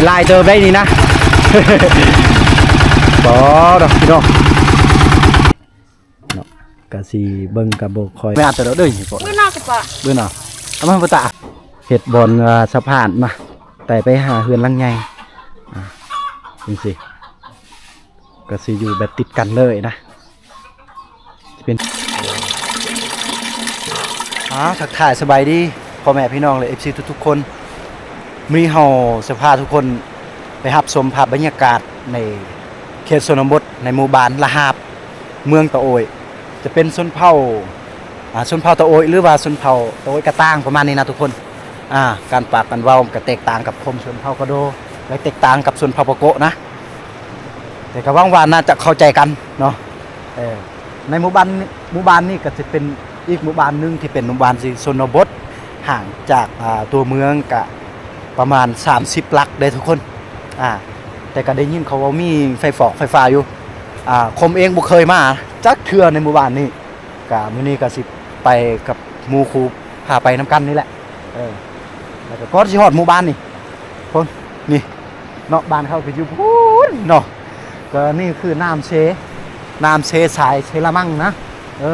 ຫຼາຍເຕີບໄດ໋ນີ້ນະ ບໍ່ດອກພີ່ນ້ອງເນາະ ກະຊິເບິ່ງກະບໍ່ຄ່ອຍ ແມ່ນແຕ່ເດີນີ້ ເບິ່ງເນາະ ເບິ່ງເນາະ ເອົາມາບໍ່ຕາ ເຮັດບ່ອນ ອ່າ ສະພານນະ ແຕ່ໄປຫາເຮືອນຫຼັງໃຫຍ່ ອ່າ ຈັ່ງຊີ້ ກະຊິຢູ່ແບບຕິດກັນເລີຍນະ ເປັນ ອ່າ ທັກທາຍສະບາຍດີພໍ່ແມ່ພີ່ນ້ອງ ແລະ ເອັຟຊີ ທຸກໆຄົນ. ມື້ນີ້ເຮົາຈະພາທຸກຄົນໄປຮັບຊົມພາບບັນຍາກາດໃນເຂດຊົນນະບົດ ໃນໝູ່ບ້ານລະຫາບ ເມືອງຕະໂອ້ຍ ຈະເປັນຊົນເຜົ່າ ອ່າ ຊົນເຜົ່າຕະໂອ້ຍ ຫຼືວ່າຊົນເຜົ່າຕະໂອ້ຍກະຕ່າງ ປະມານນີ້ນະທຸກຄົນ. ອ່າ ການປາກການເວົ້າມັນກະແຕກຕ່າງກັບຄົນຊົນເຜົ່າກະໂດ ແລະ ແຕກຕ່າງກັບຊົນເຜົ່າປາໂກະນະ ແຕ່ກະຫວັງວ່າໜ້າຈະເຂົ້າໃຈກັນເນາະ. ເອີ ໃນໝູ່ບ້ານ ໝູ່ບ້ານນີ້ກະຊິເປັນອີກໝູ່ບ້ານໜຶ່ງທີ່ເປັນໝູ່ບ້ານທີ່ຊົນນະບົດ ຫ່າງຈາກ ອ່າ ຕົວເມືອງກະປະມານສາມສິບຫຼັກເດ້ທຸກຄົນ. ອ່າ ແຕ່ກະໄດ້ຍິນເຂົາເວົ້າມີໄຟຟອກໄຟຟ້າຢູ່. ອ່າ ຄົມເອງບໍ່ເຄີຍມາຈັກເທື່ອໃນໝູ່ບ້ານນີ້. ກະມື້ນີ້ກະຊິໄປກັບໝູ່ຄູ່ ພາໄປນຳກັນນີ້ແຫຼະ. ເອີ ແລ້ວກະກ່ອນຊິຮອດໝູ່ບ້ານນີ້ ພຸ້ນ ນີ້ເນາະ ບ້ານເຂົາກະຢູ່ພຸ້ນເນາະ. ກະນີ້ຄືນ້ຳເຊ ນ້ຳເຊສາຍເຊລະມັງນະ. ເອີ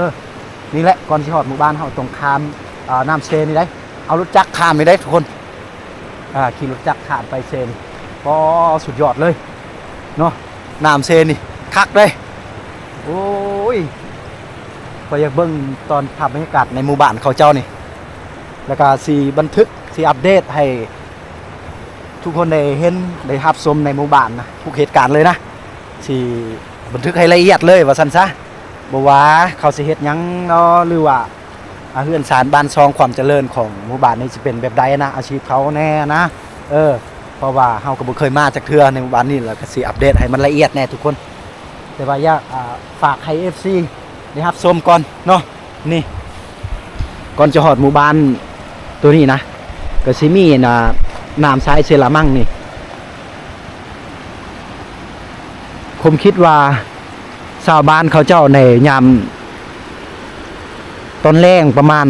ນີ້ແຫຼະ ກ່ອນຊິຮອດໝູ່ບ້ານເຮົາຕ້ອງຂ້າມ ອ່າ ນ້ຳເຊນີ້ໄດ໋ ເອົາລົດຈັກຂ້າມນີ້ໄດ໋ທຸກຄົນ. ອ່າ ຂີ່ລົດຈັກຂ້າມໄປເຊນີ້ ປໍ ສຸດຍອດເລີຍເນາະ ນ້ຳເຊນີ້ຄັກເດ້. ໂອ້ຍ ຂ້ອຍຢາກເບິ່ງຕອນພາບບັນຍາກາດໃນໝູ່ບ້ານເຂົາເຈົ້ານີ້ ແລ້ວກະຊິບັນທຶກ ຊິອັບເດດໃຫ້ທຸກຄົນໄດ້ເຫັນ ໄດ້ຮັບຊົມໃນໝູ່ບ້ານນະ ທຸກເຫດການເລີຍນະ ຊິບັນທຶກໃຫ້ລະອຽດເລີຍວ່າຊັ້ນຊະ ບໍ່ວ່າເຂົາຊິເຮັດຫຍັງເນາະ ຫຼືວ່າ ອ່າ ເຮືອນຊານບ້ານຊ່ອງ ຄວາມຈະເລີນຂອງໝູ່ບ້ານນີ້ຊິເປັນແບບໃດນະ ອາຊີບເຂົາແດ່ນະ. ເອີ ເພາະວ່າເຮົາກະບໍ່ເຄີຍມາຈັກເທື່ອໃນໝູ່ບ້ານນີ້ ແລ້ວກະຊິອັບເດດໃຫ້ມັນລະອຽດແດ່ທຸກຄົນ. ແຕ່ວ່າຢາກ ອ່າ ຝາກໃຫ້ ເອັຟຊີ ໄດ້ຮັບຊົມກ່ອນເນາະ. ນີ້ ກ່ອນຈະຮອດໝູ່ບ້ານໂຕນີ້ນະ ກະຊິມີ ອ່າ ນ້ຳຊາຍເຊລາມັງນີ້ ຜົມຄິດວ່າຊາວບ້ານເຂົາເຈົ້າໃນຍາມຕອນແລງປະມານ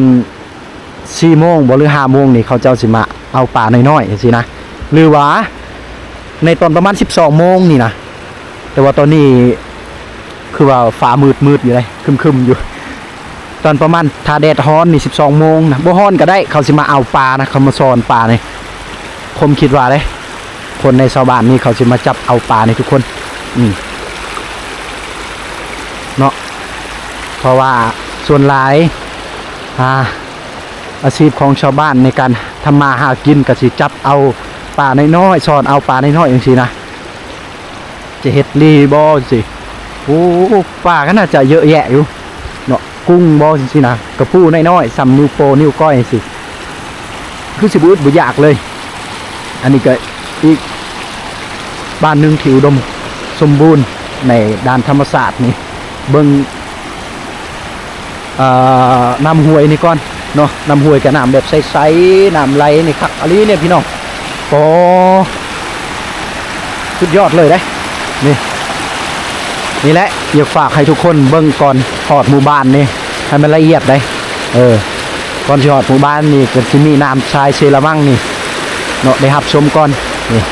ສີ່ໂມງບໍ ຫຼືຫ້າໂມງນີ້ ເຂົາເຈົ້າຊິມາເອົາປານ້ອຍໆ ຈັ່ງຊີ້ນະ ຫຼືວ່າໃນຕອນປະມານສິບສອງໂມງນີ້ນະ. ແຕ່ວ່າຕອນນີ້ຄືວ່າຟ້າມືດໆຢູ່ເດ້ ຄຶ້ມໆຢູ່. ຕອນປະມານຖ້າແດດຮ້ອນນີ້ສິບສອງໂມງນະ ບໍ່ຮ້ອນກະໄດ້ ເຂົາຊິມາເອົາປານະ ເຂົາມາຊ້ອນປານີ້ ຜົມຄິດວ່າເດ້ ຄົນໃນຊາວບ້ານນີ້ເຂົາຊິມາຈັບເອົາປານີ້ທຸກຄົນ ອືມ ເນາະ ເພາະວ່າສ່ວນຫຼາຍ ອ່າ ອາຊີບຂອງຊາວບ້ານໃນການທຳມາຫາກິນກະຊິຈັບເອົາປານ້ອຍໆ ຊ້ອນເອົາປານ້ອຍໆ ຈັ່ງຊີ້ນະ. ຈະເຮັດລີບໍ່ຈັ່ງຊີ້ ໂອ້ ປາກະໜ້າຈະເຍາະແຍະຢູ່ເນາະ ກຸ້ງບໍ່ຈັ່ງຊີ້ນະ ກະປູນ້ອຍໆ ສ່ຳນິ້ວໂປ້ນິ້ວກ້ອຍຈັ່ງຊີ້ ຄືຊິບໍ່ອຶດບໍ່ຢາກເລີຍ. ອັນນີ້ກະອີກບ້ານໜຶ່ງທີ່ອຸດົມສົມບູນໃນດ້ານທຳມະຊາດນີ້ ເບິ່ງ ອ່າ ນ້ຳຫ້ວຍນີ້ກ່ອນເນາະ ນ້ຳຫ້ວຍກະນ້ຳແບບໃສໆ ນ້ຳໄຫຼນີ້ຄັກອີ່ຫຼີນີ້ພີ່ນ້ອງ. ໂອ້ ສຸດຍອດເລີຍເດ້ ນີ້ ນີ້ແຫຼະ ຢາກຝາກໃຫ້ທຸກຄົນເບິ່ງກ່ອນຮອດໝູ່ບ້ານນີ້ ໃຫ້ມັນລະອຽດເດ້ ເອີ ກ່ອນຊິຮອດໝູ່ບ້ານນີ້ກະຊິມີນ້ຳຊາຍເຊລາມັງນີ້ເນາະ ໄດ້ຮັບຊົມກ່ອນນີ້.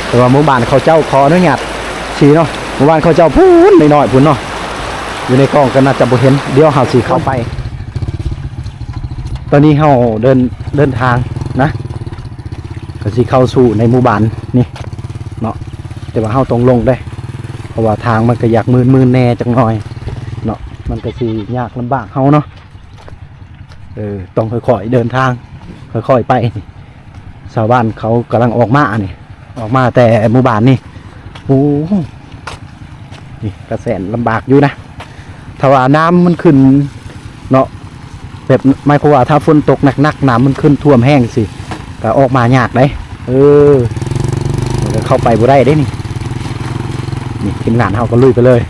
ແຕ່ວ່າໝູ່ບ້ານເຂົາເຈົ້າ ຂໍອະນຸຍາດຊີ້ເນາະ ໝູ່ບ້ານເຂົາເຈົ້າພຸ້ນ ນ້ອຍໆ ພຸ້ນເນາະ ຢູ່ໃນກ້ອງກະໜ້າຈະບໍ່ເຫັນ ດຽວເຮົາຊິເຂົ້າໄປ. ຕອນນີ້ເຮົາເດີນ ເດີນທາງນະ ກະຊິເຂົ້າສູ່ໃນໝູ່ບ້ານນີ້ເນາະ ແຕ່ວ່າເຮົາຕ້ອງລົງເດ້ ເພາະວ່າທາງມັນກະຢາກມື່ນໆແດ່ຈັກໜ້ອຍເນາະ ມັນກະຊິຍາກລຳບາກເຮົາເນາະ. ເອີ ຕ້ອງຄ່ອຍໆເດີນທາງ ຄ່ອຍໆໄປ. ຊາວບ້ານເຂົາກຳລັງອອກມານີ້ ອອກມາແຕ່ໝູ່ບ້ານນີ້. ໂອ້ ນີ້ກະແສນລຳບາກຢູ່ນະ ຖ້າວ່ານ້ຳມັນຂຶ້ນເນາະ ແບບໝາຍຄວາມວ່າຖ້າຝົນຕົກໜັກໆ ນ້ຳມັນຂຶ້ນຖ້ວມແຮງຊີ້ ກະອອກມາຍາກເດ້. ເອີ ມັນກະເຂົ້າໄປບໍ່ໄດ້ເດ້ນີ້. ນີ້ທີມງານເຮົາກະລຸຍໄປເລີຍ.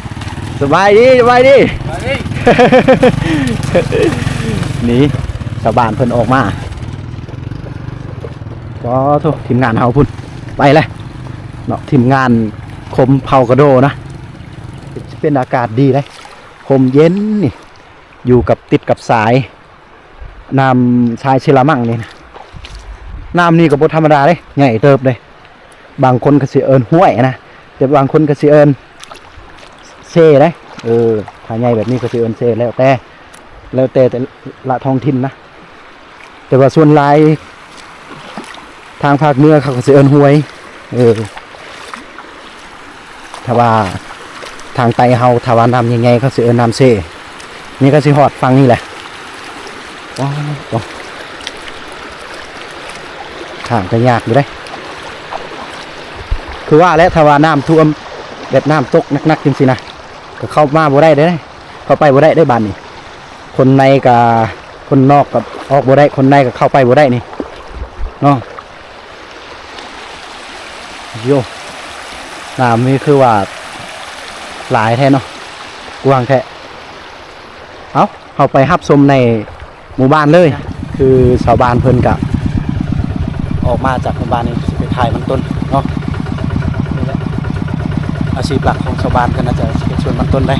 ສະບາຍດີ ສະບາຍດີ ສະບາຍດີ. ນີ້ຊາວບ້ານເພິ່ນອອກມາ. ໂອ້ໂທ້ ທີມງານເຮົາພຸ້ນ ໄປແລ້ວເນາະ ທີມງານຄົມເຜົ່າກະໂດນະ. ເປັນອາກາດດີເດ້ ຮົ່ມເຢັນນີ້ ຢູ່ກັບ ຕິດກັບສາຍ ນ້ຳຊາຍເຊລາມັງນີ້ນະ. ນ້ຳນີ້ກະບໍ່ທຳມະດາເດ້ ໃຫຍ່ເຕີບເດ້. ບາງຄົນກໍຊິເອີ້ນຫ້ວຍນະ ແຕ່ບາງຄົນກໍຊິເອີ້ນເຊເດ້. ເອີ ຖ້າໃຫຍ່ແບບນີ້ກໍຊິເອີ້ນເຊ ແລ້ວແຕ່ ແລ້ວແຕ່ແຕ່ລະທ້ອງຖິ່ນນະ. ແຕ່ວ່າສ່ວນຫຼາຍທາງພາກເໜືອເຂົາກໍຊິເອີ້ນຫ້ວຍ. ເອີ ຖ້າວ່າທາງໃຕ້ເຮົາ ຖ້າວ່ານ້ຳໃຫຍ່ໆ ເຂົາຊິເອີ້ນນ້ຳເຊ. ນີ້ກໍຊິຮອດຝັ່ງນີ້ແຫຼະ. ວ້າວ ທາງກໍຍາກຢູ່ເດ້. ຄືວ່າແຫຼະ ຖ້າວ່ານ້ຳຖ້ວມ ແບບນ້ຳຕົກໜັກໆ ຈັ່ງຊີ້ນະ ກໍເຂົ້າມາບໍ່ໄດ້ເດ້. ເຂົ້າໄປບໍ່ໄດ້ເດ້ບາດນີ້. ຄົນໃນກໍ ຄົນນອກກໍອອກບໍ່ໄດ້ ຄົນໃນກໍເຂົ້າໄປບໍ່ໄດ້ນີ້ເນາະ. ໂຢ ນ້ຳນີ້ຄືວ່າຫຼາຍແທ້ເນາະ ກວ້າງແທ້. ເອົ້າ ເຮົາໄປຮັບຊົມໃນ ໝູ່ບ້ານເລີຍ. ຄືຊາວບ້ານເພິ່ນກະອອກມາຈາກໝູ່ບ້ານນີ້ ຊິໄປຂາຍມັນຕົ້ນເນາະ. ນີ້ແຫຼະ ອາຊີບຫຼັກຂອງຊາວບ້ານເພິ່ນ ອາດຈະເຮັດສວນມັນຕົ້ນໄດ້.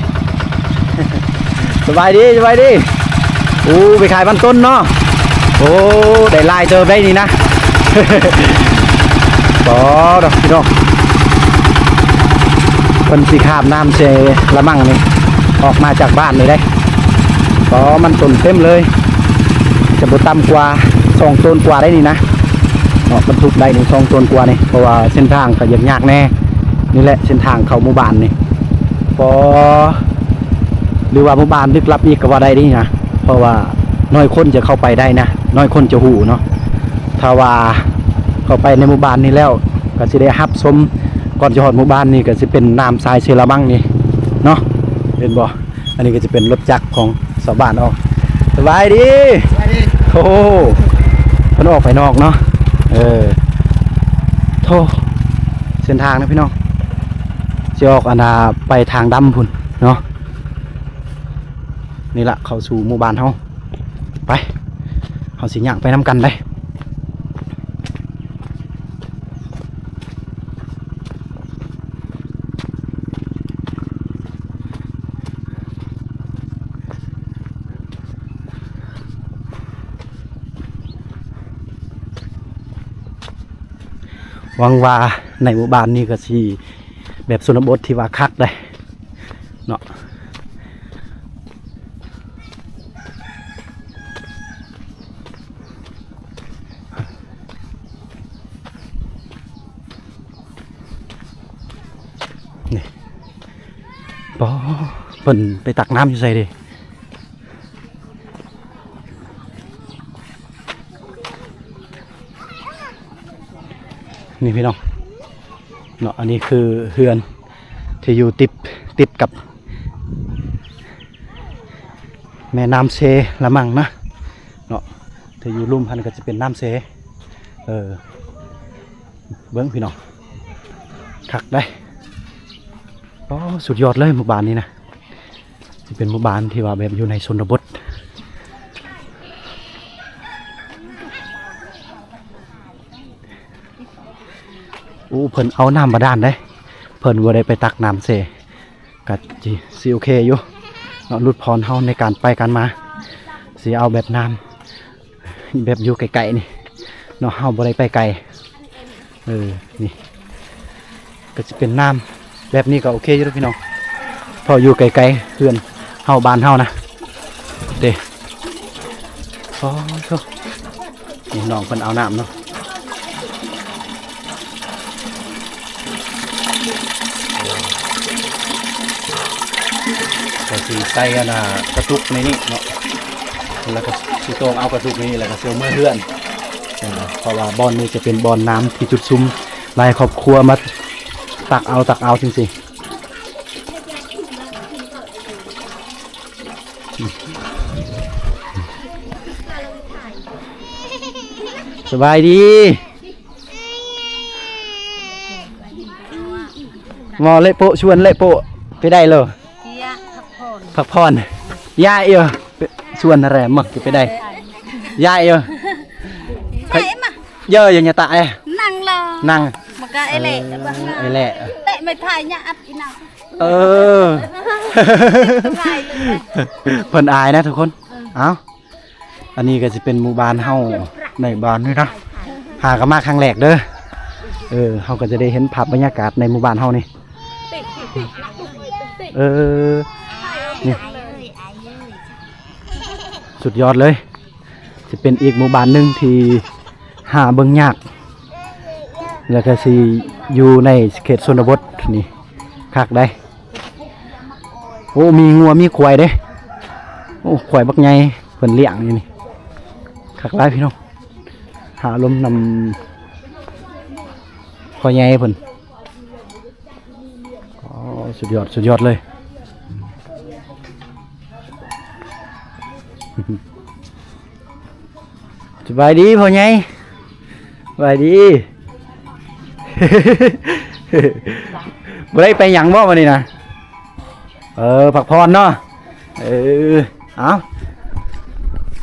ສະບາຍດີ ສະບາຍດີ. ໂອ້ ໄປຂາຍມັນຕົ້ນເນາະ. ໂອ້ ໄດ້ຫຼາຍເຕີບໄດ໋ນີ້ນະ. ບໍ່ດອກພີ່ນ້ອງ ເພິ່ນຊິຂ້າມນ້ຳເຊລະມັງນີ້ ອອກມາຈາກບ້ານນີ້ເດ້. ກໍມັນຕົ້ນເຕັມເລີຍ ຈະບໍ່ຕ່ຳກວ່າສອງໂຕນກວ່າໄດ໋ນີ້ນະເນາະ. ບັນທຸກໄດ້ນີ້ສອງໂຕນກວ່ານີ້ ເພາະວ່າເສັ້ນທາງກໍຍາກໆແດ່. ນີ້ແຫຼະເສັ້ນທາງເຂົ້າໝູ່ບ້ານນີ້ ກໍ ຫຼືວ່າໝູ່ບ້ານລຶກລັບອີກກໍວ່າໄດ້ເດ້ນະ ເພາະວ່າໜ້ອຍຄົນຈະເຂົ້າໄປໄດ້ນະ ໜ້ອຍຄົນຈະຮູ້ເນາະ. ຖ້າວ່າເຂົ້າໄປໃນໝູ່ບ້ານນີ້ແລ້ວ ກໍຊິໄດ້ຮັບຊົມ ກ່ອນຈະຮອດໝູ່ບ້ານນີ້ ກໍຊິເປັນນ້ຳຊາຍເຊລະມັງນີ້ເນາະ ເຫັນບໍ່? ອັນນີ້ກໍຈະເປັນລົດຈັກຂອງຊາວບ້ານອອກ. ສະບາຍດີ ສະບາຍດີ. ໂອ້ ເພິ່ນອອກໄປນອກເນາະ. ເອີ ໂທ້ ເສັ້ນທາງນະພີ່ນ້ອງ ຊິອອກອັນນ່າໄປທາງດຳພຸ້ນເນາະ. ນີ້ລະ ເຂົ້າສູ່ໝູ່ບ້ານເຮົາ. ໄປ ເຮົາຊິຍ່າງໄປນຳກັນເດ້. ຫວັງວ່າໃນໝູ່ບ້ານນີ້ກໍຊິແບບຊົນນະບົດທີ່ວ່າຄັກໄດ໋ເນາະ. ນີ້ ປໍ ເພິ່ນໄປຕັກນ້ຳຢູ່ໃສເດ? ນີ້ພີ່ນ້ອງເນາະ ອັນນີ້ຄືເຮືອນທີ່ຢູ່ຕິດ ຕິດກັບແມ່ນ້ຳເຊລະມັງນະເນາະ. ທີ່ຢູ່ລຸ່ມຫັ້ນກໍຈະເປັນນ້ຳເຊ. ເອີ ເບິ່ງພີ່ນ້ອງ ຄັກໄດ໋. ອໍ ສຸດຍອດເລີຍໝູ່ບ້ານນີ້ນະ. ຊິເປັນໝູ່ບ້ານທີ່ວ່າແບບຢູ່ໃນຊົນນະບົດ. ໂອ້ ເພິ່ນເອົານ້ຳບາດານເດ້ ເພິ່ນບໍ່ໄດ້ໄປຕັກນ້ຳເຊ ກະຊິ ຊິໂອເຄຢູ່ເນາະ. ຫຼຸດຜ່ອນເຮົາໃນການໄປການມາ ຊິເອົາແບບນ້ຳ ແບບຢູ່ໃກ້ໆນີ້ເນາະ ເຮົາບໍ່ໄດ້ໄປໄກ. ເອີ ນີ້ກໍຊິເປັນນ້ຳແບບນີ້ກໍໂອເຄຢູ່ເດ້ອພີ່ນ້ອງ ເພາະຢູ່ໃກ້ໆເຮືອນເຮົາ ບ້ານເຮົານະເດ້. ໂອ້ໂຫ ນີ້ນ້ອງເພິ່ນເອົານ້ຳເນາະ. ກໍຊິໃສ່ອັນນ່າກະຕຸກໃນນີ້ເນາະ ແລ້ວກໍຊິຕ້ອງເອົາກະຕຸກໃນນີ້ ແລ້ວກໍຊິເອົາເມືອເຮືອນ ເພາະວ່າບ່ອນນີ້ຈະເປັນບ່ອນນ້ຳທີ່ຈຸດຊຸມ ຫຼາຍຄອບຄົວມາຕັກເອົາ ຕັກເອົາຈັ່ງຊີ້. ສະບາຍດີ. ໝໍເລະໂປະ ຊວນເລະໂປະ ໄປໄດ້ເລີ. ເກຍ ພັກຜ່ອນ ພັກຜ່ອນ. ຍາຍເອີ ຊວນແຣມັກຈະໄປໄດ້. ຍາຍເອີ ໄດ້ມາ ເຢີ ຢ່າຍາຕະເອີ ນັ່ງລອ ນັ່ງ ມັນກະເອເລະ ເອີ ເອເລະ ແຕະໄມ້ທ້າຍຍາອັດອີນາງ. ເອີ ເພິ່ນອາຍນະທຸກຄົນ. ເອີ ເອົ້າ ອັນນີ້ກໍຊິເປັນໝູ່ບ້ານເຮົາໃນບ້ານນີ້ນະ ຫາກໍມາຄັ້ງແລກເດີ. ເອີ ເຮົາກໍຈະໄດ້ເຫັນພາບບັນຍາກາດໃນໝູ່ບ້ານເຮົານີ້. ເອີ ນີ້ ສຸດຍອດເລີຍ. ຊິເປັນອີກໝູ່ບ້ານໜຶ່ງທີ່ຫາເບິ່ງຍາກ ແລ້ວກໍຊິຢູ່ໃນເຂດຊົນນະບົດນີ້ ຄັກໄດ໋. ໂອ້ ມີງົວມີຄວາຍເດ້. ໂອ້ ຄວາຍບັກໃຫຍ່ເພິ່ນລ້ຽງຢູ່ນີ້ ຄັກຫຼາຍພີ່ນ້ອງ. ຫາລົມນຳພໍ່ໃຫຍ່ເພິ່ນ. ອໍ ສຸດຍອດ ສຸດຍອດເລີຍ. ສະບາຍດີພໍ່ໃຫຍ່. ສະບາຍດີ. ບໍ່ໄດ້ໄປຫຍັງບໍ່ມື້ນີ້ນະ? ເອີ ພັກຜ່ອນເນາະ. ເອີ ເອົາ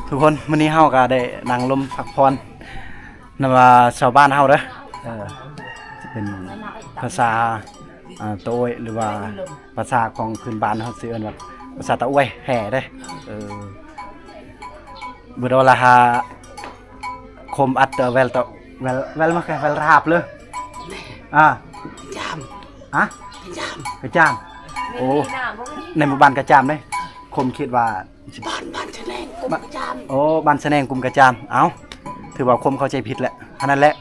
ທຸກຄົນ ມື້ນີ້ເຮົາກໍໄດ້ນັ່ງລົມພັກຜ່ອນນຳວ່າຊາວບ້ານເຮົາເດີ. ເອີ ຈະເປັນພາສາ ອ່າ ຕະໂອ້ຍ ຫຼືວ່າພາສາຂອງພື້ນບ້ານເຮົາຊິເອີ້ນວ່າພາສາຕະໂອ້ຍແຮ່ເດ້. ເອີ ບະໂດລະຫາ ຄົມອັດຕະແວວຕະແວວ ແວວມາແຄ່ແວວລາບເລີຍ. ອ່າ ຈາມ ຮະ ຈາມ ກະຈາມ. ໂອ້ ໃນໝູ່ບ້ານກະຈາມເດ້. ຄົມຄິດວ່າ ບ້ານ ບ້ານສະແໜງ ກຸມກະຈາມ. ໂອ້ ບ້ານສະແໜງ ກຸມກະຈາມ. ເອົ້າ ຖືວ່າຄົມເຂົ້າໃຈຜິດແຫຼະ. ອັນນັ້ນແຫຼະ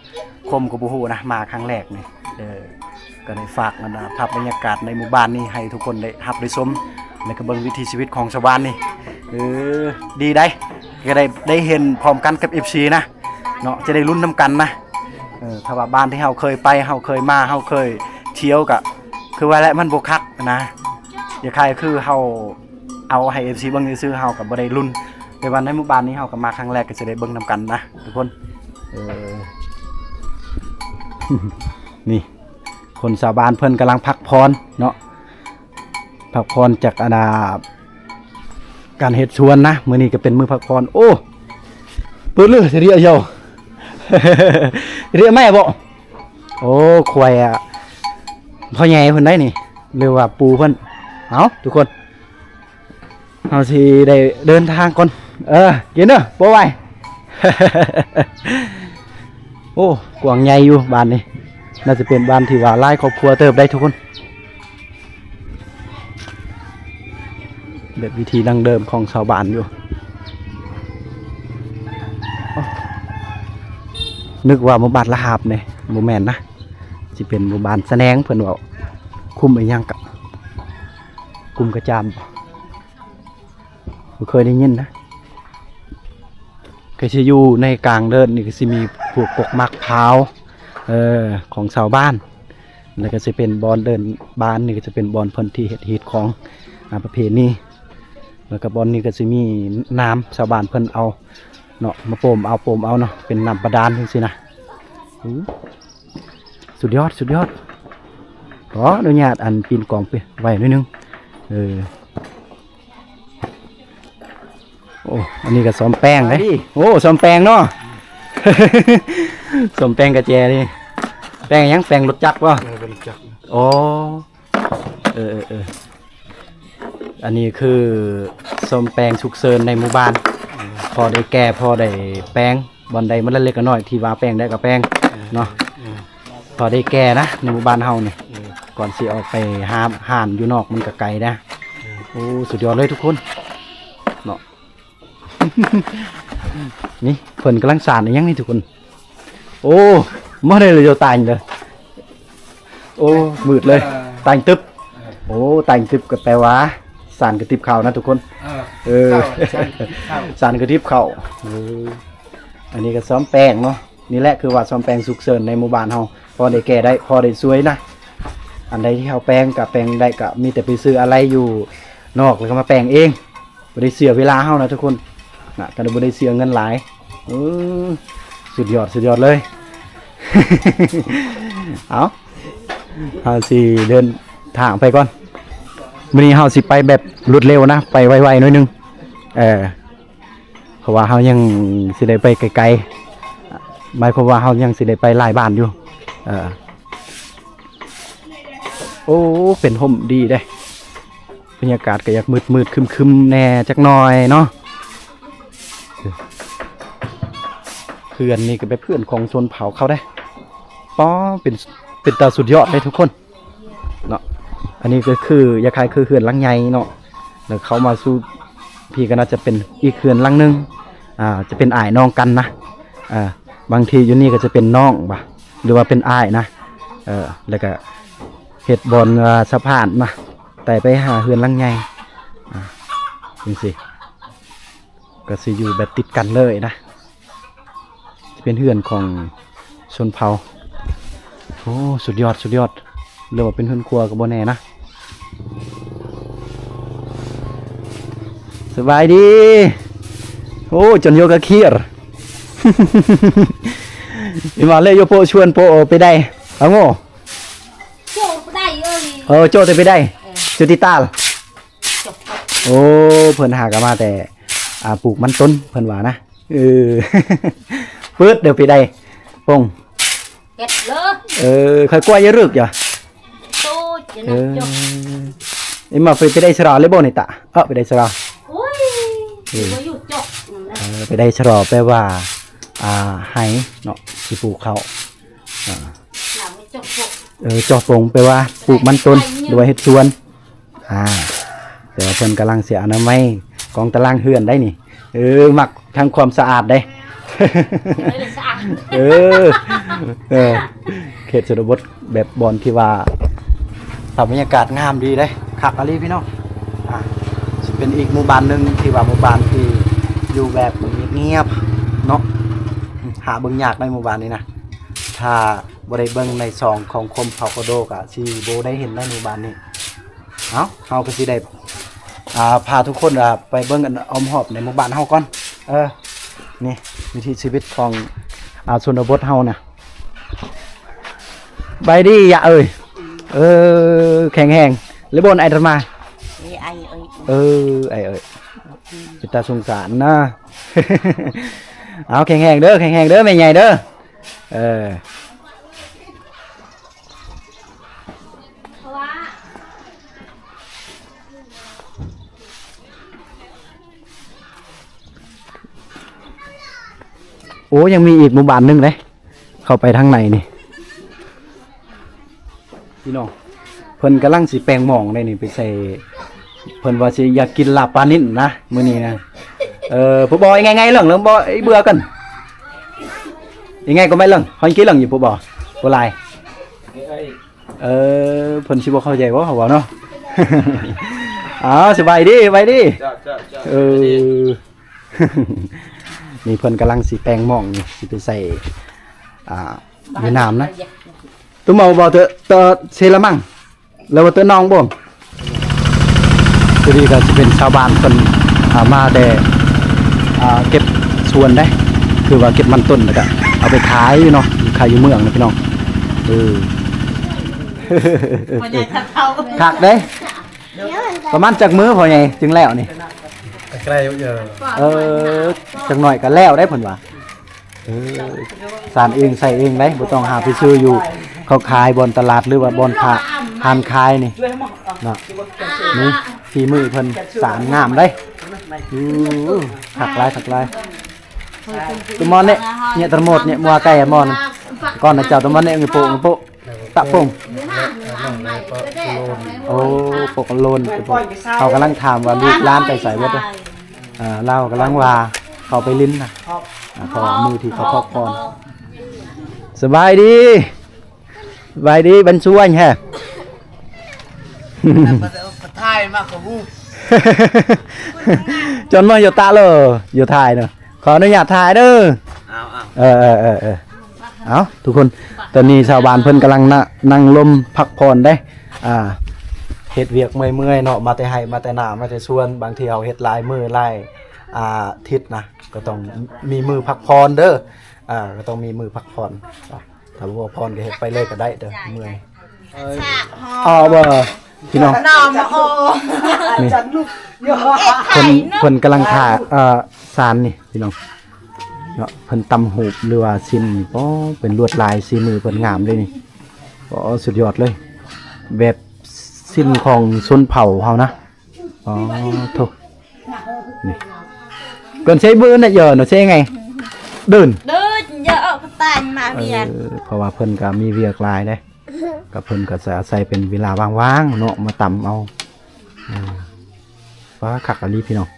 ຄົມກໍບໍ່ຮູ້ນະ ມາຄັ້ງແລກນີ້. ເອີ ກໍໄດ້ຝາກອັນນາ ພາບບັນຍາກາດໃນໝູ່ບ້ານນີ້ໃຫ້ທຸກຄົນໄດ້ຮັບໄດ້ຊົມ ແລ້ວກໍເບິ່ງວິຖີຊີວິດຂອງຊາວບ້ານນີ້. ເອີ ດີໄດ໋ ກໍໄດ້ ໄດ້ເຫັນພ້ອມກັນກັບເອັຟຊີນະເນາະ ຈະໄດ້ລຸ້ນນຳກັນນະ. ເອີ ຖ້າວ່າບ້ານທີ່ເຮົາເຄີຍໄປ ເຮົາເຄີຍມາ ເຮົາເຄີຍທ່ຽວ ກໍຄືວ່າແຫຼະ ມັນບໍ່ຄັກນະ. ຢ່າຄ້າຍຄືເຮົາ ເອົາໃຫ້ເອັຟຊີເບິ່ງຊື່ໆ ເຮົາກໍບໍ່ໄດ້ລຸ້ນ ແຕ່ວ່າໃນໝູ່ບ້ານນີ້ເຮົາກໍມາຄັ້ງແລກ ກໍຈະໄດ້ເບິ່ງນຳກັນນະທຸກຄົນ. ເອີ ນີ້ ຄົນຊາວບ້ານເພິ່ນກຳລັງພັກຜ່ອນເນາະ ພັກຜ່ອນຈາກອັນນາ ການເຮັດສວນນະ. ມື້ນີ້ກໍເປັນມື້ພັກຜ່ອນ. ໂອ້ ເປີດເລີຍ ເສຍເດຍເຈົ້າ ເສຍເດຍແມ່ບໍ່? ໂອ້ ຄວາຍ ອະ ພໍ່ໃຫຍ່ເພິ່ນໄດ໋ນີ້ ຫຼືວ່າປູ່ເພິ່ນ. ເອົ້າ ທຸກຄົນ ເຮົາຊິໄດ້ເດີນທາງກ່ອນ. ເອີ ກິນເດີ ບໍ່ໄຫວ. ໂອ້ ກວ້າງໃຫຍ່ຢູ່ບ້ານນີ້ ໜ້າຈະເປັນບ້ານທີ່ວ່າຫຼາຍຄອບຄົວເຕີບໄດ໋ທຸກຄົນ. ແບບວິຖີດັ້ງເດີມຂອງຊາວບ້ານຢູ່. ນຶກວ່າໝູ່ບ້ານລະຫາບເດ້ ບໍ່ແມ່ນນະ ຊິເປັນໝູ່ບ້ານສະແໜງ ເພິ່ນເວົ້າ ຄຸ້ມອີ່ຫຍັງກະ ກຸມກະຈາມ ບໍ່ເຄີຍໄດ້ຍິນນະ. ກໍຊິຢູ່ໃນກາງເດີ່ນນີ້ ກໍຊິມີພວກກົກໝາກພ້າວ ເອີ ຂອງຊາວບ້ານ ແລ້ວກໍຊິເປັນບ່ອນເດີ່ນບ້ານນີ້ ກໍຈະເປັນບ່ອນເພິ່ນທີ່ເຮັດຮີດຄອງ ອາ ປະເພນີ ແລ້ວກໍບ່ອນນີ້ກໍຊິມີນ້ຳຊາວບ້ານເພິ່ນເອົາເນາະ ມາໂປມເອົາ ໂປມເອົາເນາະ ເປັນນ້ຳບາດານຈັ່ງຊີ້ນະ. ໂອ້ ສຸດຍອດ ສຸດຍອດ. ຂໍອະນຸຍາດ ອັນ ປີນກ້ອງໄປໄວໜ້ອຍໜຶ່ງ. ເອີ ໂອ້ ອັນນີ້ກໍສ້ອມແປງເດ້. ໂອ້ ສ້ອມແປງເນາະ ສ້ອມແປງກະແຈນີ້. ແປງຫຍັງ? ແປງລົດຈັກບໍ່? ເອີ ເປັນລົດຈັກ. ອໍ ເອີ ເອີ ເອີ ອັນນີ້ຄືສ້ອມແປງສຸກເສີນໃນໝູ່ບ້ານ ພໍໄດ້ແກ້ ພໍໄດ້ແປງ ບ່ອນໃດມັນລະເລັກລະນ້ອຍ ທີ່ວ່າແປງໄດ້ກໍແປງເນາະ. ເອີ ພໍໄດ້ແກ້ນະ ໃນໝູ່ບ້ານເຮົານີ້. ເອີ ກ່ອນຊິອອກໄປຫາຮ້ານຢູ່ນອກ ມັນກໍໄກນະ. ເອີ ໂອ້ ສຸດຍອດເລີຍທຸກຄົນເນາະ. ນີ້ເພິ່ນກຳລັງສານອີ່ຫຍັງນີ້ທຸກຄົນ. ໂອ້ ມາໄດ້ເລີຍ ຕາຍເລີຍ. ໂອ້ ມືດເລີຍ ຕາຍຕຶບ. ໂອ້ ຕາຍຕຶບກໍແປວ່າສານກະຕິບເຂົ້ານະທຸກຄົນ. ເອີ ເອີ ເຂົ້າ ສານກະຕິບເຂົ້າ. ເອີ ອັນນີ້ກໍສ້ອມແປງເນາະ. ນີ້ແຫຼະ ຄືວ່າສ້ອມແປງສຸກເສີນໃນໝູ່ບ້ານເຮົາ ພໍໄດ້ແກ້ໄດ້ ພໍໄດ້ຊ່ວຍນະ. ອັນໃດທີ່ເຮົາແປງກໍແປງໄດ້ ກໍມີແຕ່ໄປຊື້ອາໄຫຼຢູ່ນອກ ແລ້ວກໍມາແປງເອງ. ບໍ່ໄດ້ເສຍເວລາເຮົານະທຸກຄົນນະ ກໍບໍ່ໄດ້ເສຍເງິນຫຼາຍ. ເອີ ສຸດຍອດ ສຸດຍອດເລີຍ. ເອົາ ເຮົາຊິເດີນທາງໄປກ່ອນ. ມື້ນີ້ເຮົາຊິໄປແບບລວດເລັວນະ ໄປໄວໆໜ້ອຍໜຶ່ງ. ເອີ ເພາະວ່າເຮົາຍັງຊິໄດ້ໄປໄກໆ ໝາຍຄວາມວ່າເຮົາຍັງຊິໄດ້ໄປຫຼາຍບ້ານຢູ່. ເອີ ໂອ້ ເປັນຮົ່ມດີເດ້. ບັນຍາກາດກໍຢາກມືດໆຄຶມໆແດ່ຈັກໜ້ອຍເນາະ. ເຮືອນນີ້ກໍເປັນເຮືອນຂອງຊົນເຜົ່າເຂົາເດ້. ປ້อ เป็น เป็นตาสุดยอดเลยทุกคนเนาะ อันนี้ก็คือคล้ายๆ คือเฮือนหลังใหญ่เนาะ แล้วเข้ามาสู่พี้ก็น่าจะเป็นอีกเฮือนหลังหนึ่ง อ่า จะเป็นอ้ายน้องกันนะ อ่า บางทีอยู่นี่ก็จะเป็นน้องบ่ หรือว่าเป็นอ้ายนะ เออ แล้วก็เฮ็ดบ่อน อ่า สะพานนะ ไต่ไปหาเฮือนหลังใหญ่ อ่า จั่งซี้ ก็สิอยู่แบบติดกันเลยนะ สิเป็นเฮือนของชนเผ่า โอ้ สุดยอด สุดยอด หรือว่าเป็นเฮือนครัวก็บ่แน่นะ สบายดี โอ้ จนโยกะเคียร อิมาเลโยโปชวนโปไปได้ เอาโง่ โจ้ไปได้เอ้ย เออ โจ้จะไปได้ เออ จุติตาล โอ้ เพิ่นหากะมาแต่ อ่า ปลูกมันต้น เพิ่นว่านะ เออ เปิดเดี๋ยวไปได้ ปง เก็ดเลย เออ ค่อยกล้วยอย่ารึกอย่า โตจะ เอ นัก อ จบ เอ็มมาไป ไปได้สระเลยบ่นี่ตะ เออ ไปได้สระ โอ้ย เออ บ่อยู่จบนั่นแหละ เออ ไปได้สระแปลว่า อ่า ไฮ่เนาะ สิปลูกข้าว อ่า เออ จอบปง แปลว่าปลูกมันต้น หรือว่าเฮ็ดสวน อ่า แต่ว่าเพิ่นกำลังสิอนามัยกองตารางเฮือนได้นี่ เออ มักทั้งความสะอาดเด้ เออ เออ เขตชนบทแบบบ่อนที่ว่าภาพบรรยากาศงามดีเด้ คักอีหลีพี่น้อง อ่า สิเป็นอีกหมู่บ้านหนึ่งที่ว่าหมู่บ้านที่อยู่แบบเงียบๆ เนาะ หาเบิ่งยากในหมู่บ้านนี้นะ ถ้า บ่ได้เบิ่งในช่องของคมเผ่าโคโดกะสิบ่ได้เห็นในหมู่บ้านนี้ เอ้า เฮาก็สิได้ อ่า พาทุกคน อ่า ไปเบิ่งอันอ้อมรอบในหมู่บ้านเฮาก่อน เออ นี่วิถีชีวิตของ อ่า ชนบทเฮานะ บายดียะเอ้ย เออ แข็งแรง หรือบ่นไอ้ตะมา เอ้ย ไอ้เอ้ย เออ ไอ้เอ้ย เป็นตาสงสารนะ เอาแข็งแรงเด้อ แข็งแรงเด้อ แม่ใหญ่เด้อ เออ โอ้ ยังมีอีกหมู่บ้านหนึ่งเด้ เข้าไปทางในนี่ พี่น้อง เพิ่นกำลังสิแปลงหม่องได้นี่ ไปใส่ เพิ่นว่าสิอยากกินลาบปลานิ่นนะ มื้อนี้นะ เออ ผู้บ่าว อีไงไงเรื่อง เรื่องบ่าว อีเบื่อกัน อีไงก็ไม่เรื่อง เพิ่นกินเรื่องอยู่ผู้บ่าว ผู้หลาย เออ เพิ่นสิบ่เข้าใจบ่ เขาเว้าเนาะ อ้าว สบายดี สบายดี เจ้า เจ้า เจ้า เออ นี่เพิ่นกำลังสิแปลงหม่องนี่ สิไปใส่ อ่า อยู่น้ำนะ ตุ้มเอาบ่เตอะ เตอะเซละมัง แล้วว่าเตอะน้องบ่ ตัวนี้ก็สิเป็นชาวบ้านเพิ่น อ่า มาแต่ อ่า เก็บสวนเด้ คือว่าเก็บมันต้นแล้วก็เอาไปขายอยู่เนาะ ขายอยู่เมืองนะพี่น้อง เออ พ่อใหญ่ทัดเฒ่า คักเด้ ประมาณจักมื้อพ่อใหญ่จึงแล้วนี่ ใกล้ๆ เออ เออ จักหน่อยก็แล้วได้เพิ่นว่า เออ สานเองใส่เองได้ บ่ต้องหาไปซื้ออยู่ เขาขายบ่อนตลาดหรือว่าบ่อนค้า ร้านขายนี่เนาะ นี่ฝีมือเพิ่นสานงามได้ อือ คักหลาย คักหลาย Tumone, nya termot, nya mua kai mon. Kon na chao tumone ngi po, ngi po. Tak pung. ໂອ້ ປົກໂລນ ເຂົາກຳລັງຖາມວ່າລູກຫຼານໄປໃສເບິດ. ເອີ ລາວກຳລັງວ່າເຂົາໄປຫຼິ້ນນະ ອ່າ ເພາະວ່າມື້ທີ່ເຂົາພັກຜ່ອນ. ສະບາຍດີ ສະບາຍດີ ບັນຊວນແຮ. ຖ່າຍມາກະຮູ້ ຈອນມາຢູ່ຕະເລີ ຢູ່ຖ່າຍເນາະ. ຂໍອະນຸຍາດຖ່າຍເດີ. ເອົາ ເອົາ ເອີ ເອີ ເອີ ເອີ ເອົາ ທຸກຄົນ ຕອນນີ້ຊາວບ້ານເພິ່ນກຳລັງນະ ນັ່ງລົມພັກຜ່ອນເດ້. ອ່າ ເຮັດວຽກເມື່ອຍໆເນາະ ມາແຕ່ໄຮ່ມາແຕ່ນາ ມາແຕ່ສວນ. ບາງທີເຮົາເຮັດຫຼາຍມື້ຫຼາຍ ອ່າ ທິດນະ ກໍຕ້ອງມີມື້ພັກຜ່ອນເດີ. ອ່າ ກໍຕ້ອງມີມື້ພັກຜ່ອນ. ຖ້າບໍ່ພໍນກໍເຮັດໄປເລີຍກໍໄດ້ເດີ ເມື່ອຍ. ເອົາບໍ່ ພີ່ນ້ອງ ນ້ອງມາໂອ ນີ້ ເພິ່ນ ເພິ່ນກຳລັງຖ້າ ເອີ ສານນີ້ພີ່ນ້ອງເນາະ. ເພິ່ນຕຳຫູບ ຫຼືວ່າສິ້ນນີ້ ໂອ້ ເປັນລວດລາຍສີມືເພິ່ນງາມເດ້ນີ້. ໂອ້ ສຸດຍອດເລີຍ ແບບສິ້ນຂອງຊົນເຜົ່າເຮົານະ. ອໍ ໂທ້ ນີ້ ເກີນໃຊ້ບືນນະ ເອີ ເນາະ ໃຊ້ໄງ ເດີນ ເດີນ. ເຍາະອອກກະຕ່າງມາວຽກ ເອີ ເພາະວ່າເພິ່ນກໍມີວຽກຫຼາຍເດ້ ກໍເພິ່ນກໍຈະອາໄສເປັນເວລາວ່າງໆເນາະ ມາຕຳເອົາ. ເອີ ວ້າ ຄັກອີ່ຫຼີພີ່ນ້ອງ.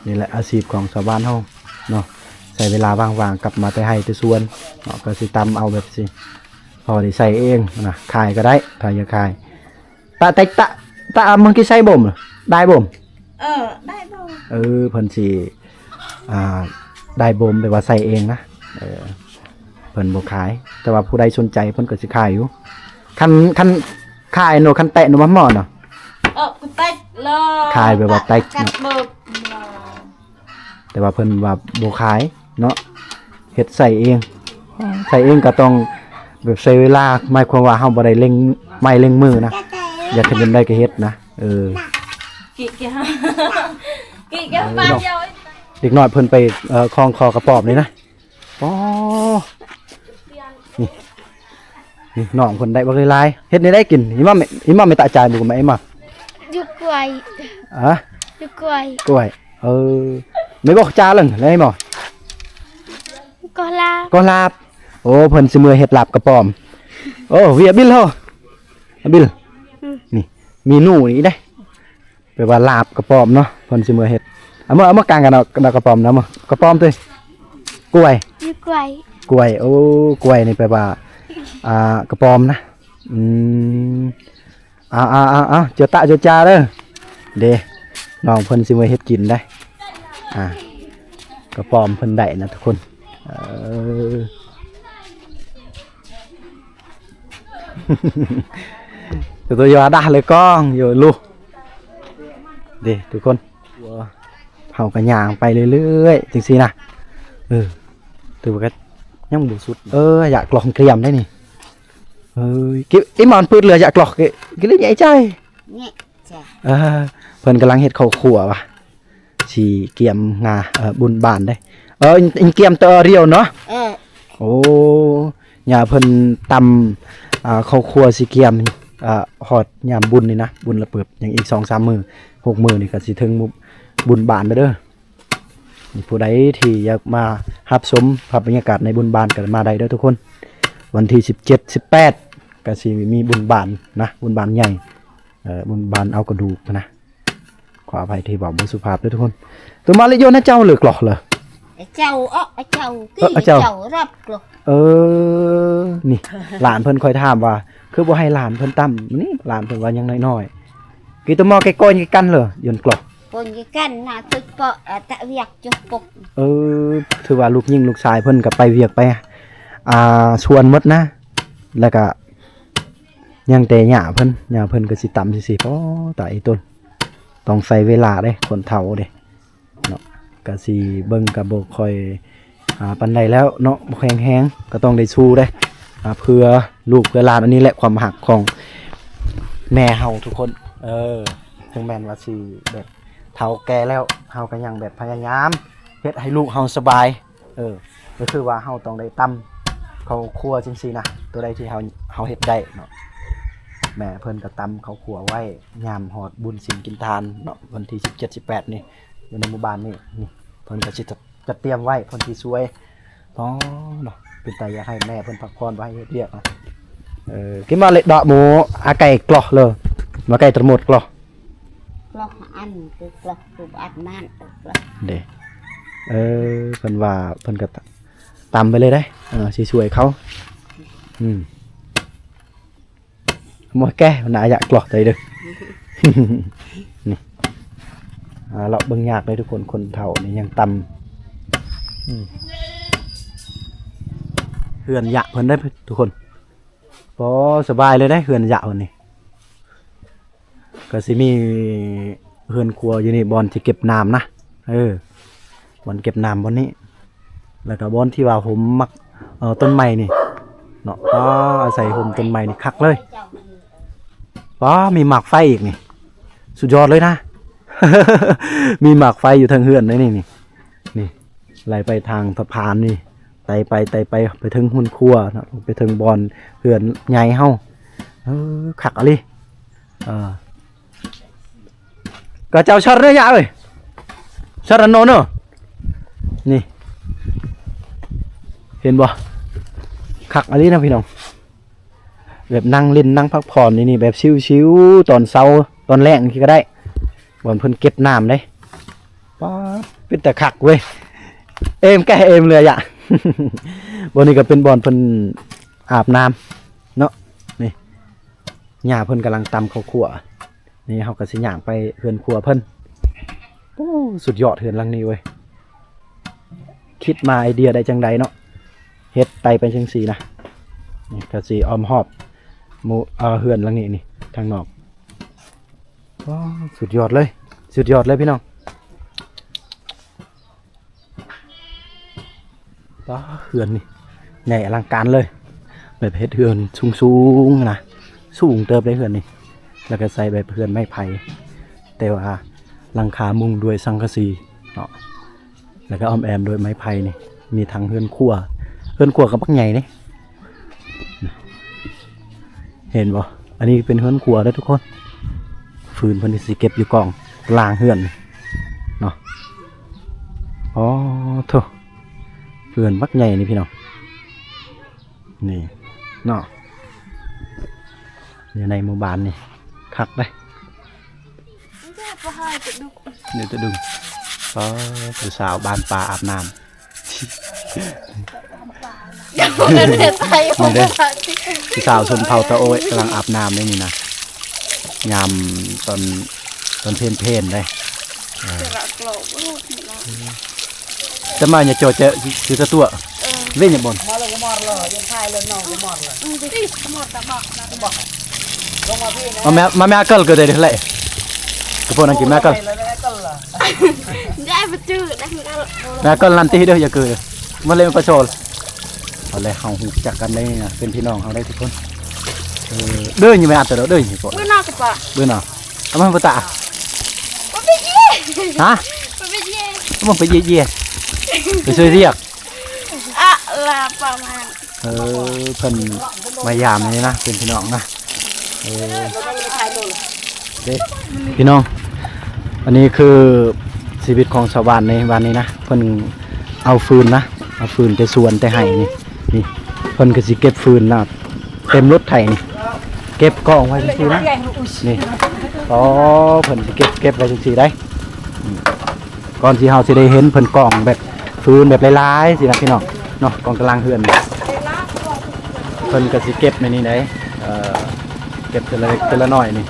ນີ້ແຫຼະອາຊີບຂອງຊາວບ້ານເຮົາເນາະ ໃຊ້ເວລາວ່າງໆກັບມາແຕ່ໄຮ່ແຕ່ສວນເນາະ ກໍຊິຕຳເອົາແບບຊີ້ ພໍໄດ້ໃຊ້ເອງນະ ຂາຍກໍໄດ້ ຖ້າຢາກຂາຍ. ຕະ ແຕ່ ຕະ ຕະ ເມື່ອກີ້ໃຊ້ບົ່ມ ໄດ້ບົ່ມ ເອີ ໄດ້ບົ່ມ ເອີ ເພິ່ນຊິ ອ່າ ໄດ້ບົ່ມແປວ່າໃຊ້ເອງນະ ເອີ ເພິ່ນບໍ່ຂາຍ ແຕ່ວ່າຜູ້ໃດສົນໃຈເພິ່ນກໍຊິຂາຍຢູ່. ຄັນ ຄັນຂາຍໂນ ຄັນແຕະໂນ ບໍ່ໝໍ້ເນາະ ເອີ ກໍແຕະເລີຍ ຂາຍແບບວ່າແຕະເນາະ ແຕ່ວ່າເພິ່ນວ່າບໍ່ຂາຍເນາະ ເຮັດໃຊ້ເອງ ໃຊ້ເອງກໍຕ້ອງແບບໃຊ້ເວລາ ໝາຍຄວາມວ່າເຮົາບໍ່ໄດ້ເລັ່ງໄມ້ເລັ່ງມືນະ ຢາກເຮັດຍາມໃດກໍເຮັດນະ ເອີ ເດັກນ້ອຍເພິ່ນໄປ ເອີ ຄ່ອງຄໍກະປອມນີ້ນະ. ອໍ ນີ້ ນີ້ນ້ອງເພິ່ນໄດ້ບັກຫຼາຍໆ ເຮັດແນວໃດກິນ? ອີ່ໝໍ້ ອີ່ໝໍ້ແມ່ຕາຈ່າຍບໍ່ ແມ່ອີ່ໝໍ້? ຢູ່ກ້ວຍ ຮະ? ຢູ່ກ້ວຍ ກ້ວຍ ເອີ ແມ່ນບໍ່ ຈ່າເລີງ ແລ້ວອີ່ໝໍ້? ກໍລາບ ກໍລາບ ໂອ້ ເພິ່ນຊິເມືອເຮັດລາບກະປອມ. ໂອ້ ວຽບບິນເຮົາ ບິນ ອືມ ນີ້ ເມນູນີ້ເດ້. ແປວ່າລາບກະປອມເນາະ ເພິ່ນຊິເມືອເຮັດ ເອົາມາ ເອົາມາກາງກັນເອົາ ກັບກະປອມນະ ມາ ກະປອມຕິ ກ້ວຍ ຢູ່ກ້ວຍ ກ້ວຍ ໂອ້ ກ້ວຍນີ້ແປວ່າ ອ່າ ກະປອມນະ ອືມ ເອົາ ເອົາ ເອົາ ເອົາ ເຈີຕະເຈີຈາເດີ ເດ ນ້ອງເພິ່ນຊິເມືອເຮັດກິນໄດ໋ ອ່າ ກະປອມເພິ່ນໄດ້ນະທຸກຄົນ ເອີ. ໂຕໂຕຢາດາເລີຍກ້ອງຢູ່ລູກ ເດ້ທຸກຄົນ ເຮົາກໍຍ່າງໄປເລື້ອຍໆ ຈັ່ງຊີ້ນະ ເອີ ຖືວ່າກໍຍັງບໍ່ສຸດ ເອີ ຢາກລອງກຽມໄດ້ນີ້ ເອີ ກິ ອີ່ໝອນປຶດເຫຼືອຢາກລອກ ກິລິໃຫຍ່ໃຈ ເອີ ເພິ່ນກຳລັງເຮັດເຂົ້າຂົ້ວວ່າ ຊິກຽມງາ ເອີ ບຸນບ້ານເດ້ ເອີ ກຽມເຕີດຽວເນາະ ເອີ ໂອ້ ຍ່າເພິ່ນຕຳ ອ່າ ເຂົ້າຂົ້ວຊິກຽມ ອ່າ ຮອດຍາມບຸນນີ້ນະ ບຸນລະເປີບ ຍັງອີກສອງສາມມື້ ຫົກມື້ນີ້ກໍຊິເຖິງບຸນບ້ານແລ້ວເດີ ຜູ້ໃດທີ່ຢາກມາຮັບຊົມພາບບັນຍາກາດໃນບຸນບ້ານກໍມາໄດ້ເດີທຸກຄົນ ວັນທີສິບເຈັດ ສິບແປດ ກໍຊິມີບຸນບ້ານນະ ບຸນບ້ານໃຫຍ່ ເອີ ບຸນບ້ານເອົາກະດູກນະ. ຂໍອະໄພທີ່ເວົ້າບໍ່ສຸພາບເດີທຸກຄົນ. ໂຕມາລິໂຍນະເຈົ້າເລີກລອກເລີ. ເຈົ້າ ເອີ ເຈົ້າ ເອີ ເຈົ້າ ເຈົ້າ ຮັບກລອກ. ເອີ ນີ້ ຫຼານເພິ່ນຄ່ອຍຖາມວ່າ ຄືບໍ່ໃຫ້ຫຼານເພິ່ນຕຳ. ນີ້ຫຼານເພິ່ນວ່າຍັງນ້ອຍໆ. ກີໂຕມາແກກ້ອນກັນເລີ ໂຍນກລອກ. ກ້ອນກັນນະ ຕຶກເປາະ ອະ ຕະວຽກຈຸກປົກ. ເອີ ຖືວ່າລູກຍິງລູກຊາຍເພິ່ນກໍໄປວຽກໄປ ອ່າ ສວນໝົດນະ. ແລ້ວກໍຍັງແຕ່ຍ່າເພິ່ນ ຍ່າເພິ່ນກໍຊິຕຳຊື່ໆ. ອໍ ຕາຍອີ່ຕົນ. ຕ້ອງໃຊ້ເວລາເດ້ ຄົນເຖົ້າເດ້ເນາະ ກະຊິເບິ່ງກະບໍ່ຄ່ອຍ ອ່າ ປານໃດແລ້ວເນາະ ບໍ່ແຂງແຮງ ກະຕ້ອງໄດ້ສູ້ເດ້ ອ່າ ເພື່ອລູກເພື່ອຫຼານ. ອັນນີ້ແຫຼະຄວາມຮັກຂອງແມ່ເຮົາທຸກຄົນ. ເອີ ເຖິງແມ່ນວ່າຊິແບບເຖົ້າແກ່ແລ້ວ ເຮົາກະຍັງແບບພະຍາຍາມເຮັດໃຫ້ລູກເຮົາສະບາຍ. ເອີ ກໍຄືວ່າເຮົາຕ້ອງໄດ້ຕຳເຂົ້າຄົ່ວຈັ່ງຊີ້ນະ ຕົວໃດທີ່ເຮົາ ເຮົາເຮັດໄດ້ເນາະ. ແມ່ເພິ່ນກໍຕຳເຂົ້າຄົ່ວໄວ້ ຍາມຮອດບຸນສິນກິນທານເນາະ ວັນທີສິບເຈັດ ສິບແປດນີ້ ຢູ່ໃນໝູ່ບ້ານນີ້ ນີ້ເພິ່ນກໍຊິຈັດຕຽມໄວ້ ເພິ່ນຊິຊ່ວຍ. ອໍ ເນາະ ເປັນຕາຢາກໃຫ້ແມ່ເພິ່ນພັກຜ່ອນ ບໍ່ໃຫ້ເຮັດວຽກນະ. ເອີ ກິນມາເລດອກໝູ ອາໄກ່ກລອກເລີ ມາໄກ່ຕະໝົດກລອກ. ກລອກອັນ ຄືກລອກ ຄືອັດມານ ກລອກເດ້. ເອີ ເພິ່ນວ່າເພິ່ນກໍຕຳໄປເລີຍເດ້. ເອີ ຊິຊ່ວຍເຂົາ. ອືມ ໝົດແກ່ ໜ້າຢາກກລອກໄດ້ເດີ. ນີ້ ອ່າ ເລາະເບິ່ງຍາກເດ້ທຸກຄົນ ຄົນເຖົ້ານີ້ຍັງຕຳ. ອືມ ເຮືອນຍະເພິ່ນເດ້ທຸກຄົນ. ອໍ ສະບາຍເລີຍເດ້ ເຮືອນຍະເພິ່ນນີ້ ກໍຊິມີເຮືອນຄົວຢູ່ນີ້ ບ່ອນທີ່ເກັບນ້ຳນະ. ເອີ ບ່ອນເກັບນ້ຳບ່ອນນີ້ ແລ້ວກໍບ່ອນທີ່ວ່າຮົ່ມໝາກ ເອີ ຕົ້ນໄມ້ນີ້ເນາະ. ອໍ ອາໄສຮົ່ມຕົ້ນໄມ້ນີ້ຄັກເລີຍ. ອໍ ມີໝາກໄຟອີກນີ້ ສຸດຍອດເລີຍນະ. ມີໝາກໄຟຢູ່ເທິງເຮືອນເດ້ນີ້ ນີ້ ນີ້ ໄລ່ໄປທາງສະພານນີ້ ໄຕ່ໄປ ໄຕ່ໄປ ໄປເທິງເຮືອນຄົວເນາະ ໄປເທິງບ່ອນເຮືອນໃຫຍ່ເຮົາ. ເອີ ຄັກອີ່ຫຼີ. ເອີ ກະເຈົ້າຊັດເດີຍະເອີຍ ຊັດອັນໂນເນາະ. ນີ້ ເຫັນບໍ່? ຄັກອີ່ຫຼີນະພີ່ນ້ອງ. ແບບນັ່ງຫຼິ້ນນັ່ງພັກຜ່ອນນີ້ ແບບຊິວໆ ຕອນເຊົ້າຕອນແລງຈັ່ງຊີ້ກໍໄດ້ ບ່ອນເພິ່ນເກັບນ້ຳເດ້. ປາດ ເປັນຕາຄັກເວີຍ ເອມແກເອມເລີຍອະ. ບ່ອນນີ້ກໍເປັນບ່ອນເພິ່ນອາບນ້ຳເນາະ. ນີ້ ຍ່າເພິ່ນກຳລັງຕຳເຂົ້າຂົ້ວ. ນີ້ເຮົາກໍຊິຍ່າງໄປເຮືອນຄົວເພິ່ນ. ໂອ້ ສຸດຍອດເຮືອນຫຼັງນີ້ເວີຍ. ຄິດມາໄອເດຍໄດ້ຈັ່ງໃດເນາະ ເຮັດໄຕ່ໄປຈັ່ງຊີ້ນະ. ນີ້ກໍຊິອ້ອມຮອບໝູ່ ເອີ ເຮືອນຫຼັງນີ້ນີ້ ທາງນອກ. ວ້າວ ສຸດຍອດເລີຍ ສຸດຍອດເລີຍພີ່ນ້ອງ. ປ້າ ເຮືອນນີ້ໃຫຍ່ອະລັງການເລີຍ ແບບເຮັດເຮືອນສູງໆນະ ສູງເຕີບເດ້ເຮືອນນີ້. ແລ້ວກໍໃສ່ແບບເຮືອນໄມ້ໄຜ່ ແຕ່ວ່າຫຼັງຄາມຸງດ້ວຍສັງກະສີເນາະ ແລ້ວກໍອ້ອມແອ້ມດ້ວຍໄມ້ໄຜ່ນີ້. ມີທັງເຮືອນຄົວ ເຮືອນຄົວກໍບັກໃຫຍ່ເດ້. ເຫັນບໍ່? ອັນນີ້ເປັນເຮືອນຄົວເດີທຸກຄົນ. ຟືນເພິ່ນຊິເກັບຢູ່ກອງກາງເຮືອນເນາະ. ອໍ ໂທ້ ເຮືອນບັກໃຫຍ່ນີ້ພີ່ນ້ອງ ນີ້ເນາະ. ຢູ່ໃນໝູ່ບ້ານນີ້ຄັກເດ້. ເດີຕະດຸງ ອໍ ຜູ້ສາວບ້ານປ່າອາບນ້ຳ. ນີ້ເດ້ ຜູ້ສາວຊົນເຜົ່າຕາໂອ້ຍກຳລັງອາບນ້ຳໃນນີ້ນະ ຍາມຕອນ ຕອນເພນໆເດ້. ເອີ ຈະມາຫຍັງຈໍແຈະຊິຕະຕົວະ ເອີ ເວຍຫຍັງບ່ອນ ມາແມ່ ມາແມ່ອາເກີ້ນກໍໄດ້ເດ້ແຫຼະ ກະພວກນັ້ນກິນແມ່ອາເກີ້ນ ແມ່ອາເກີ້ນ ນັ່ນຕິເດີ ຢ່າເກີ ມາເລີຍມາປະໂຊລ. ເອົາແລ້ວ ເຮົາຮູ້ຈັກກັນໄດ້ນະ ເປັນພີ່ນ້ອງເຮົາໄດ້ທຸກຄົນ. ເອີ ເດີ ນີ້ແມ່ນອັດຕະໂດ ເດີ ນີ້ ເບິ່ງໜ້າກະປະ ເບິ່ງໜ້າ ເອົາມາບໍ່ຕາ ບໍ່ເປັນເຢ ຮະ ບໍ່ເປັນເຢ ບໍ່ເປັນເຢ ໄປຊ່ວຍວຽກ ອະລາປະມານ ເອີ ເພິ່ນມາຢາມນີ້ນະ ເປັນພີ່ນ້ອງນະ. ເອີ ເດ້ ພີ່ນ້ອງ ອັນນີ້ຄືຊີວິດຂອງຊາວບ້ານໃນບ້ານນີ້ນະ ເພິ່ນເອົາຟືນນະ ເອົາຟືນແຕ່ສວນແຕ່ໄຮ່ນີ້ ນີ້ ເພິ່ນກໍຊິເກັບຟືນນະ ເຕັມລົດໄຖນີ້ ເກັບກອງໄວ້ຈັ່ງຊີ້ນະ ນີ້ ອໍ ເພິ່ນຊິເກັບ ເກັບໄວ້ຈັ່ງຊີ້ໄດ໋. ອືມ ກ່ອນທີ່ເຮົາຊິໄດ້ເຫັນເພິ່ນກອງແບບຟືນແບບຫຼາຍໆຊີ້ນະພີ່ນ້ອງເນາະ ກອງກາງເຮືອນ ເພິ່ນກໍຊິເກັບໃນນີ້ໄດ໋ ເອີ ເກັບເທື່ອລະເລັກເທື່ອລະນ້ອຍນີ້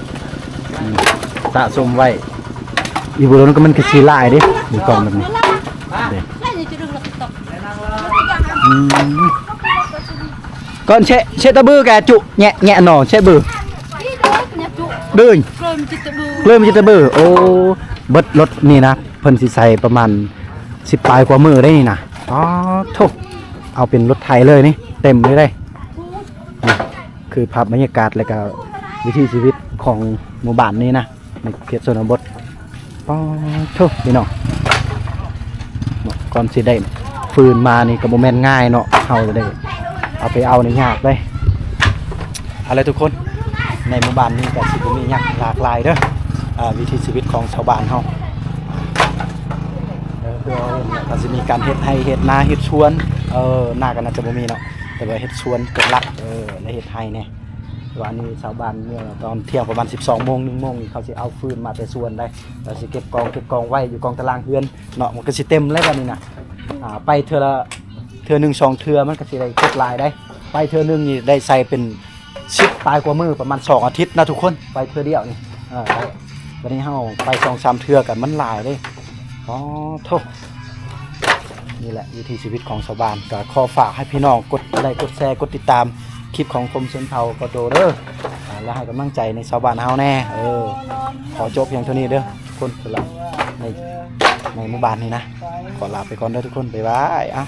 ອືມ ສະສົມໄວ້ ອີກບໍ່ດົນກໍມັນກໍຊິຫຼາຍເດ້ ມີກອງແບບນີ້ເດ້ ອືມ ກ່ອນເຊະ ເຊະຕະບືແກຈຸ ແງະ ແງະໜໍ່ ເຊະບື ເດີຍ ເລີ່ມຈິດຕະບື ໂອ້ ເບິດລົດນີ້ນະ ເພິ່ນຊິໃຊ້ປະມານສິບປາຍກວ່າມື້ໄດ໋ນີ້ນະ. ອໍ ໂທ້ ເອົາເປັນລົດໄຖເລີຍນີ້ ເຕັມເລີຍເດ້. ນີ້ຄືພາບບັນຍາກາດ ແລະກະວິຖີຊີວິດຂອງໝູ່ບ້ານນີ້ນະ ໃນເຂດຊົນນະບົດ. ປາໂທ້ ພີ່ນ້ອງ ກ່ອນຊິໄດ້ຟືນມານີ້ກໍບໍ່ແມ່ນງ່າຍເນາະ ເຮົາຈະໄດ້ເອົາໄປເອົານີ້ຍາກເດ້. ເອົາລະທຸກຄົນ ໃນໝູ່ບ້ານນີ້ກໍຊິບໍ່ມີຫຍັງຫຼາກຫຼາຍເດີ ເອີ ວິຖີຊີວິດຂອງຊາວບ້ານເຮົາ ເອີ ກໍຊິມີການເຮັດໄຮ່ເຮັດນາເຮັດສວນ ເອີ ນາກໍໜ້າຈະບໍ່ມີເນາະ ແຕ່ວ່າເຮັດສວນເປັນຫຼັກ ເອີ ແລະເຮັດໄຮ່ແດ່. ແຕ່ວ່າອັນນີ້ຊາວບ້ານເມື່ອຕອນທ່ຽງປະມານສິບສອງໂມງ ໜຶ່ງໂມງນີ້ ເຂົາຊິເອົາຟືນມາແຕ່ສວນໄດ້ ແລ້ວຊິເກັບກອງ ເກັບກອງໄວ້ຢູ່ກອງຕາລາງເຮືອນເນາະ ມັນກໍຊິເຕັມແລ້ວບັດນີ້ນະ. ອ່າ ໄປເທື່ອລະ ເທື່ອໜຶ່ງສອງເທື່ອ ມັນກໍຊິໄດ້ເກັບຫຼາຍໄດ໋ ໄປເທື່ອໜຶ່ງນີ້ໄດ້ໃສ່ເປັນສິບປາຍກວ່າມື້ ປະມານສອງອາທິດນະທຸກຄົນ ໄປເທື່ອດຽວນີ້ ເອີ ໄດ້. ບັດນີ້ເຮົາໄປສອງສາມເທື່ອກໍມັນຫຼາຍເດ້. ອໍ ໂທ້ ນີ້ແຫຼະວິຖີຊີວິດຂອງຊາວບ້ານ ກໍຂໍຝາກໃຫ້ພີ່ນ້ອງກົດໄລ ກົດແຊ ກົດຕິດຕາມຄລິບຂອງຄົມຊົນເຜົ່າກະໂດເດີ ອ່າ ແລະໃຫ້ກຳລັງໃຈໃນຊາວບ້ານເຮົາແດ່. ເອີ ຂໍຈົບພຽງເທົ່ານີ້ເດີທຸກຄົນ ສຳລັບໃນ ໃນໝູ່ບ້ານນີ້ນະ ຂໍລາໄປກ່ອນເດີທຸກຄົນ ບາຍບາຍ ອ່າ.